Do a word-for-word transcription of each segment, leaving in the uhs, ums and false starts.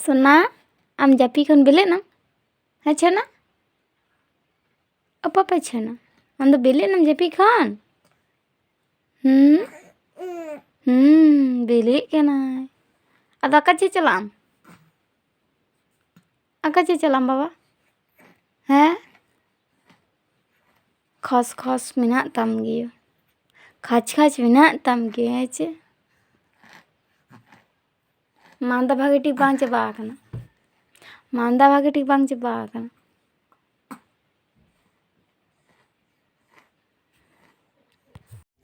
ᱥᱳᱱᱟ, ᱟᱢ ᱡᱟᱹᱯᱤᱫ ᱠᱷᱚᱱ ᱵᱮᱨᱮᱫ ᱱᱟᱢ? ᱦᱮᱸ ᱪᱷᱳᱱᱟ? ᱚ ᱯᱟᱯᱟ ᱪᱷᱳᱱᱟ, ᱟᱢ ᱫᱚ ᱵᱮᱨᱮᱫ ᱱᱟᱢ ᱡᱟᱹᱯᱤᱫ ᱠᱷᱚᱱ? ᱦᱩᱸ? ᱦᱩᱸ, ᱵᱮᱨᱮᱫ ᱠᱟᱱᱟᱭ᱾ ᱟᱫᱚ ᱚᱠᱟ ᱪᱮᱫ ᱪᱟᱞᱟᱜ ᱟᱢ? ᱚᱠᱟ ᱪᱮᱫ ᱪᱟᱞᱟᱜ ᱟᱢ ᱵᱟᱵᱟ? ᱦᱮᱸ? ᱠᱷᱚᱥ ᱠᱷᱚᱥ ᱢᱮᱱᱟᱜ ᱛᱟᱢ ᱜᱮᱭᱟ, ᱠᱷᱟᱪ ᱠᱷᱟᱪ ᱢᱮᱱᱟᱜ ᱛᱟᱢ ᱜᱮᱭᱟ, ᱦᱮᱸ ᱪᱮ? ᱢᱟᱸᱫᱟ ᱵᱷᱟᱜᱮ ᱴᱷᱤᱠ ᱵᱟᱝ ᱪᱟᱵᱟ ᱟᱠᱟᱱᱟ, ᱢᱟᱸᱫᱟ ᱵᱷᱟᱜᱮ ᱴᱷᱤᱠ ᱵᱟᱝ ᱪᱟᱵᱟ ᱟᱠᱟᱱᱟ᱾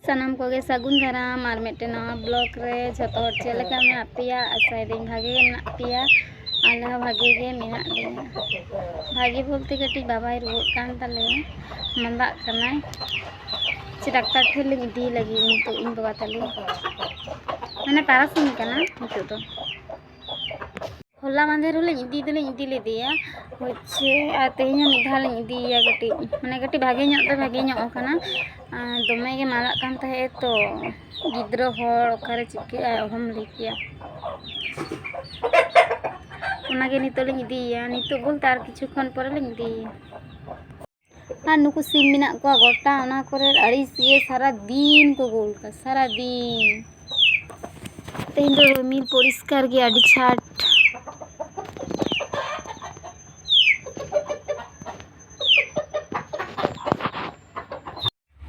ᱥᱟᱱᱟᱢ ᱠᱚᱜᱮ ᱥᱟᱹᱜᱩᱱ ᱫᱟᱨᱟᱢ ᱟᱨ ᱢᱤᱫᱴᱮᱱ ᱱᱟᱣᱟ ᱵᱞᱚᱜ ᱨᱮ᱾ ᱡᱷᱚᱛᱚ ᱦᱚᱲ ᱪᱮᱫ ᱞᱮᱠᱟ ᱢᱮᱱᱟᱜ ᱯᱮᱭᱟ? ᱟᱥᱟᱭᱮᱫᱟᱹᱧ ᱵᱷᱟᱜᱮ ᱜᱮ ᱢᱮᱱᱟᱜ ᱯᱮᱭᱟ᱾ ᱟᱞᱮ ᱦᱚᱸ ᱵᱷᱟᱜᱮ ᱜᱮ ᱢᱮᱱᱟᱜ ᱞᱮᱭᱟ᱾ ᱵᱷᱟᱜᱮ ᱵᱚᱞᱛᱮ ᱠᱟᱹᱴᱤᱡ ᱵᱟᱵᱟᱭ ᱨᱩᱣᱟᱹᱜ ᱠᱟᱱ ᱛᱟᱞᱮᱭᱟ, ᱢᱟᱸᱫᱟᱜ ᱠᱟᱱᱟᱭ᱾ ᱪᱮ ᱰᱟᱠᱛᱟᱨ ᱴᱷᱮᱱ ᱞᱤᱧ ᱤᱫᱤᱭᱮ ᱞᱟᱹᱜᱤᱫ ᱱᱤᱛᱚᱜ ᱤᱧ ᱵᱟᱵᱟ ᱛᱟᱞᱮ, ᱢᱟᱱᱮ ᱛᱟᱨᱟᱥᱤᱧ ᱠᱟᱱᱟ ᱱᱤᱛᱚᱜ ᱫᱚ᱾ ᱦᱚᱞᱟ ᱢᱟᱫᱷᱮᱨ ᱦᱚᱸᱞᱤᱧ ᱤᱫᱤ ᱫᱚᱞᱤᱧ ᱤᱫᱤ ᱞᱮᱫᱮᱭᱟ ᱦᱚᱪᱪᱷᱮ, ᱟᱨ ᱛᱮᱦᱮᱧ ᱦᱚᱸ ᱢᱤᱫ ᱫᱷᱟᱣ ᱞᱤᱧ ᱤᱫᱤᱭᱮᱭᱟ ᱠᱟᱹᱴᱤᱡ, ᱢᱟᱱᱮ ᱠᱟᱹᱴᱤᱡ ᱵᱷᱟᱜᱮ ᱧᱚᱜ ᱫᱚ ᱵᱷᱟᱜᱮ ᱧᱚᱜ ᱟᱠᱟᱱᱟ᱾ ᱟᱨ ᱫᱚᱢᱮ ᱜᱮ ᱢᱟᱨᱟᱜ ᱠᱟᱱ ᱛᱟᱦᱮᱸᱜ ᱛᱚ, ᱜᱤᱫᱽᱨᱟᱹ ᱦᱚᱲ ᱚᱠᱟᱨᱮ ᱪᱤᱠᱟᱹᱜᱼᱟ ᱚᱦᱚᱢ ᱞᱟᱹᱭ ᱠᱮᱭᱟ᱾ ᱚᱱᱟᱜᱮ ᱱᱤᱛᱚᱜ ᱞᱤᱧ ᱤᱫᱤᱭᱮᱭᱟ, ᱱᱤᱛᱚᱜ ᱵᱚᱞᱛᱮ ᱟᱨ ᱠᱤᱪᱷᱩ ᱠᱷᱚᱱ ᱯᱚᱨᱮ ᱞᱤᱧ ᱤᱫᱤᱭᱮᱭᱟ᱾ ᱟᱨ ᱱᱩᱠᱩ ᱥᱤᱢ ᱢᱮᱱᱟᱜ ᱠᱚᱣᱟ ᱜᱚᱴᱟ ᱚᱱᱟ ᱠᱚᱨᱮ, ᱟᱹᱲᱤᱥ ᱜᱮ ᱥᱟᱨᱟ ᱫᱤᱱ ᱠᱚ ᱜᱳᱞ ᱠᱟᱜᱼᱟ, ᱥᱟᱨᱟ ᱫᱤᱱ᱾ ᱛᱮᱦᱮᱧ ᱫᱚ ᱨᱤᱢᱤᱞ ᱯᱚᱨᱤᱥᱠᱟᱨ ᱜᱮᱭᱟ, ᱟᱹᱰᱤ ᱪᱷᱟᱴ᱾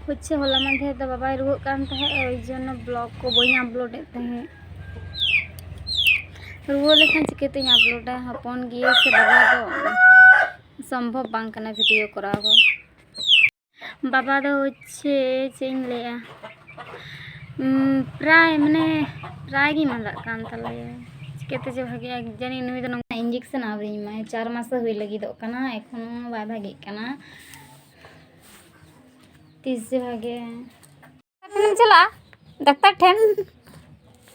ᱦᱚᱪᱪᱷᱮ ᱦᱚᱞᱟ ᱢᱟᱫᱷᱮᱨ ᱫᱚ ᱵᱟᱵᱟᱭ ᱨᱩᱣᱟᱹᱜ ᱠᱟᱱ ᱛᱟᱦᱮᱸᱫ, ᱳᱭ ᱡᱚᱱᱱᱚ ᱵᱞᱚᱜ ᱠᱚ ᱵᱟᱹᱧ ᱟᱯᱞᱳᱰᱮᱫ ᱛᱟᱦᱮᱸᱫ᱾ ᱨᱩᱣᱟᱹ ᱞᱮᱠᱷᱟᱱ ᱪᱤᱠᱟᱹᱛᱤᱧ ᱟᱯᱞᱳᱰᱟ, ᱦᱚᱯᱚᱱ ᱜᱮᱭᱟ ᱥᱮ ᱵᱟᱵᱟ ᱫᱚ᱾ ᱥᱚᱢᱵᱷᱚᱵ ᱵᱟᱝ ᱠᱟᱱᱟ ᱵᱷᱤᱰᱤᱭᱳ ᱠᱚᱨᱟᱣ ᱦᱚᱸ᱾ ᱵᱟᱵᱟ ᱫᱚ ᱦᱚᱪᱪᱷᱮ ᱪᱮᱫ ᱤᱧ ᱞᱟᱹᱭᱟ, ᱩᱢ, ᱯᱨᱟᱭ ᱢᱟᱱᱮ ᱯᱨᱟᱭ ᱜᱮ ᱢᱟᱸᱫᱟᱜ ᱠᱟᱱ ᱛᱟᱞᱮᱭᱟ᱾ ᱪᱤᱠᱟᱹᱛᱮ ᱡᱮ ᱵᱷᱟᱜᱮᱜᱼᱟ ᱡᱟᱹᱱᱤᱡ, ᱱᱩᱭ ᱫᱚ ᱱᱚᱝᱠᱟ ᱤᱧᱡᱮᱠᱥᱚᱱ ᱟᱹᱣᱨᱤᱧ ᱮᱢᱟᱭᱟ, ᱪᱟᱨ ᱢᱟᱥᱮ ᱦᱩᱭ ᱞᱟᱹᱜᱤᱫᱚᱜ ᱠᱟᱱᱟ, ᱮᱠᱷᱚᱱᱳ ᱵᱟᱭ ᱵᱷᱟᱜᱮᱜ ᱠᱟᱱᱟ᱾ ᱛᱤᱥ ᱡᱮ ᱵᱷᱟᱜᱮᱜᱼᱟ᱾ ᱴᱷᱮᱱᱮᱢ ᱪᱟᱞᱟᱜᱼᱟ ᱰᱟᱠᱛᱟᱨ ᱴᱷᱮᱱ?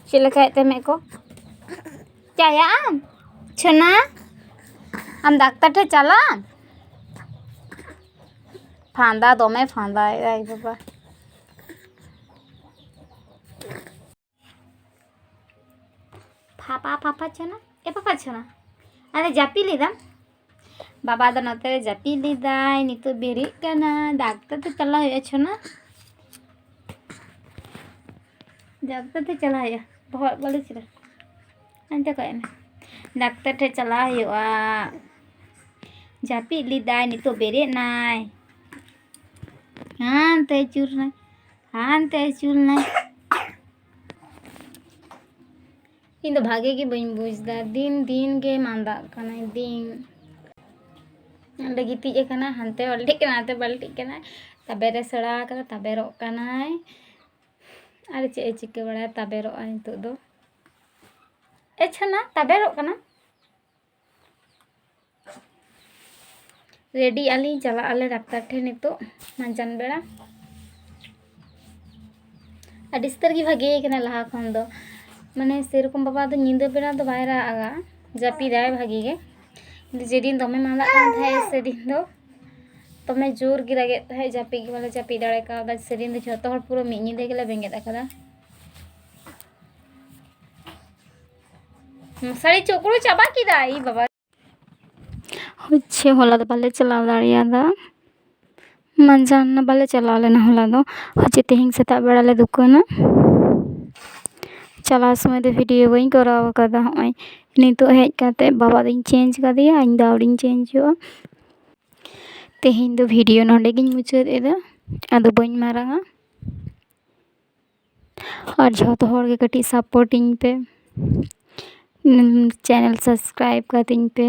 ᱪᱮᱫ ᱞᱮᱠᱟᱭᱮᱫ ᱛᱟᱭ ᱢᱮᱫ ᱠᱚ? ᱪᱟᱭᱟᱜ ᱟᱢ ᱪᱷᱳᱱᱟ? ᱟᱢ ᱰᱟᱠᱛᱟᱨ ᱴᱷᱮᱱ ᱪᱟᱞᱟᱜ ᱟᱢ? ᱯᱷᱟᱸᱫᱟ ᱫᱚᱢᱮ ᱯᱷᱟᱸᱫᱟᱭᱮᱫᱟᱭ ᱵᱟᱵᱟ᱾ ᱯᱷᱟᱯᱟ ᱯᱷᱟᱯᱟ ᱪᱷᱳᱱᱟ᱾ ᱮ ᱯᱟᱯᱟ ᱪᱷᱚᱱᱟ, ᱟᱨᱮ ᱡᱟᱹᱯᱤᱫ ᱞᱮᱫᱟᱢ? ᱵᱟᱵᱟ ᱫᱚ ᱱᱚᱛᱮ ᱨᱮ ᱡᱟᱹᱯᱤᱫ ᱞᱮᱫᱟᱭ, ᱱᱤᱛᱚᱜ ᱵᱮᱨᱮᱫ ᱠᱟᱱᱟ᱾ ᱰᱟᱠᱛᱟᱨ ᱛᱮ ᱪᱟᱞᱟᱣ ᱦᱩᱭᱩᱜᱼᱟ ᱪᱷᱚᱱᱟ, ᱰᱟᱠᱛᱟᱨ ᱛᱮ ᱪᱟᱞᱟᱣ ᱦᱩᱭᱩᱜᱼᱟ᱾ ᱵᱚᱦᱚᱜ ᱵᱟᱹᱞᱤᱪ ᱨᱮ ᱦᱟᱱᱛᱮ ᱠᱚᱭᱚᱜ ᱢᱮ, ᱰᱟᱠᱛᱟᱨ ᱴᱷᱮᱱ ᱪᱟᱞᱟᱣ ᱦᱩᱭᱩᱜᱼᱟ᱾ ᱡᱟᱹᱯᱤᱫ ᱞᱮᱫᱟᱭ, ᱱᱤᱛᱚᱜ ᱵᱮᱨᱮᱫ ᱱᱟᱭ, ᱦᱟᱱᱛᱮ ᱟᱹᱪᱩᱨ ᱱᱟᱭ, ᱦᱟᱱᱛᱮ ᱟᱹᱪᱩᱨ ᱱᱟᱭ᱾ ᱤᱧ ᱫᱚ ᱵᱷᱟᱜᱮ ᱜᱮ ᱵᱟᱹᱧ ᱵᱩᱡᱽ ᱮᱫᱟ, ᱫᱤᱱ ᱫᱤᱱ ᱜᱮ ᱢᱟᱸᱫᱟᱜ ᱠᱟᱱᱟᱭ ᱫᱤᱱ᱾ ᱚᱸᱰᱮ ᱜᱤᱛᱤᱡ ᱟᱠᱟᱱᱟ, ᱦᱟᱱᱛᱮ ᱵᱟᱹᱞᱴᱤᱜ ᱠᱟᱱᱟ, ᱱᱟᱛᱮ ᱵᱟᱹᱞᱴᱤᱜ ᱠᱟᱱᱟᱭ, ᱛᱟᱵᱮᱨ ᱮ ᱥᱮᱬᱟ ᱟᱠᱟᱫᱟ, ᱛᱟᱵᱮᱨᱚᱜ ᱠᱟᱱᱟᱭ᱾ ᱟᱨ ᱪᱮᱫ ᱮ ᱪᱤᱠᱟᱹ ᱵᱟᱲᱟᱭᱟ, ᱛᱟᱵᱮᱨᱚᱜᱼᱟᱭ ᱱᱤᱛᱚᱜ ᱫᱚ᱾ ᱮ ᱪᱷᱟᱱᱟ, ᱛᱟᱵᱮᱨᱚᱜ ᱠᱟᱱᱟ᱾ ᱨᱮᱰᱤᱜ ᱟᱞᱤᱧ, ᱪᱟᱞᱟᱜ ᱟᱞᱮ ᱰᱟᱠᱛᱟᱨ ᱴᱷᱮᱱ ᱱᱤᱛᱚᱜ ᱢᱟᱸᱡᱟᱱ ᱵᱮᱲᱟ᱾ ᱟᱹᱰᱤ ᱩᱥᱛᱟᱹᱨ ᱜᱮ ᱵᱷᱟᱜᱮ ᱠᱟᱱᱟ ᱞᱟᱦᱟ ᱠᱷᱚᱱ ᱫᱚ, ᱢᱟᱱᱮ ᱥᱮᱨᱚᱠᱚᱢ ᱵᱟᱵᱟ ᱫᱚ ᱧᱤᱫᱟᱹ ᱵᱮᱲᱟ ᱫᱚ ᱵᱟᱭ ᱨᱟᱜᱟ, ᱡᱟᱹᱯᱤᱫᱟᱭ ᱵᱷᱟᱜᱮ ᱜᱮ᱾ ᱠᱤᱱᱛᱩ ᱡᱮᱫᱤᱱ ᱫᱚᱢᱮ ᱢᱟᱸᱫᱟᱜ ᱠᱟᱱ ᱛᱟᱦᱮᱸᱫ, ᱥᱮᱫᱤᱱ ᱫᱚ ᱫᱚᱢᱮ ᱡᱳᱨ ᱜᱮ ᱨᱟᱜᱮᱫ ᱛᱟᱦᱮᱸᱫ, ᱡᱟᱹᱯᱤᱫ ᱜᱮ ᱵᱟᱞᱮ ᱡᱟᱹᱯᱤᱫ ᱫᱟᱲᱮ ᱠᱟᱣᱫᱟ᱾ ᱥᱮᱫᱤᱱ ᱫᱚ ᱡᱷᱚᱛᱚ ᱦᱚᱲ ᱯᱩᱨᱟᱹ ᱢᱤᱫ ᱧᱤᱫᱟᱹ ᱜᱮᱞᱮ ᱵᱮᱸᱜᱮᱫ ᱟᱠᱟᱫᱟ᱾ ᱢᱚᱥᱟᱨᱤ ᱪᱳᱠᱲᱳ ᱪᱟᱵᱟ ᱠᱮᱫᱟ, ᱤ ᱵᱟᱵᱟ᱾ ᱦᱚᱪᱪᱷᱮ, ᱦᱚᱞᱟ ᱫᱚ ᱵᱟᱞᱮ ᱪᱟᱞᱟᱣ ᱫᱟᱲᱮᱭᱟᱫᱟ, ᱢᱟᱸᱡᱟᱱ ᱵᱟᱞᱮ ᱪᱟᱞᱟᱣ ᱞᱮᱱᱟ ᱦᱚᱞᱟ ᱫᱚ᱾ ᱦᱚᱪᱪᱷᱮ, ᱛᱮᱦᱮᱧ ᱥᱮᱛᱟᱜ ᱵᱮᱲᱟ ᱞᱮ ᱫᱩᱠᱟᱹᱱᱟ᱾ ᱪᱟᱞᱟᱣ ᱥᱚᱢᱚᱭ ᱫᱚ ᱵᱷᱤᱰᱤᱭᱳ ᱵᱟᱹᱧ ᱠᱚᱨᱟᱣ ᱟᱠᱟᱫᱟ, ᱦᱚᱸᱜᱼᱚᱭ ᱱᱤᱛᱚᱜ ᱦᱮᱡ ᱠᱟᱛᱮ ᱵᱟᱵᱟ ᱫᱚᱧ ᱪᱮᱧᱡᱽ ᱠᱟᱫᱮᱭᱟ, ᱤᱧ ᱫᱚ ᱟᱹᱣᱨᱤᱧ ᱪᱮᱧᱡᱚᱜᱼᱟ᱾ ᱛᱮᱦᱮᱧ ᱫᱚ ᱵᱷᱤᱰᱤᱭᱳ ᱱᱚᱸᱰᱮ ᱜᱤᱧ ᱢᱩᱪᱟᱹᱫ ᱮᱫᱟ, ᱟᱫᱚ ᱵᱟᱹᱧ ᱢᱟᱨᱟᱝᱟ᱾ ᱟᱨ ᱡᱷᱚᱛᱚ ᱦᱚᱲ ᱜᱮ ᱠᱟᱹᱴᱤᱡ ᱥᱟᱯᱳᱨᱴᱤᱧ ᱯᱮ, ᱪᱮᱱᱮᱞ ᱥᱟᱵᱥᱠᱨᱟᱭᱤᱵᱽ ᱠᱟᱹᱛᱤᱧ ᱯᱮ᱾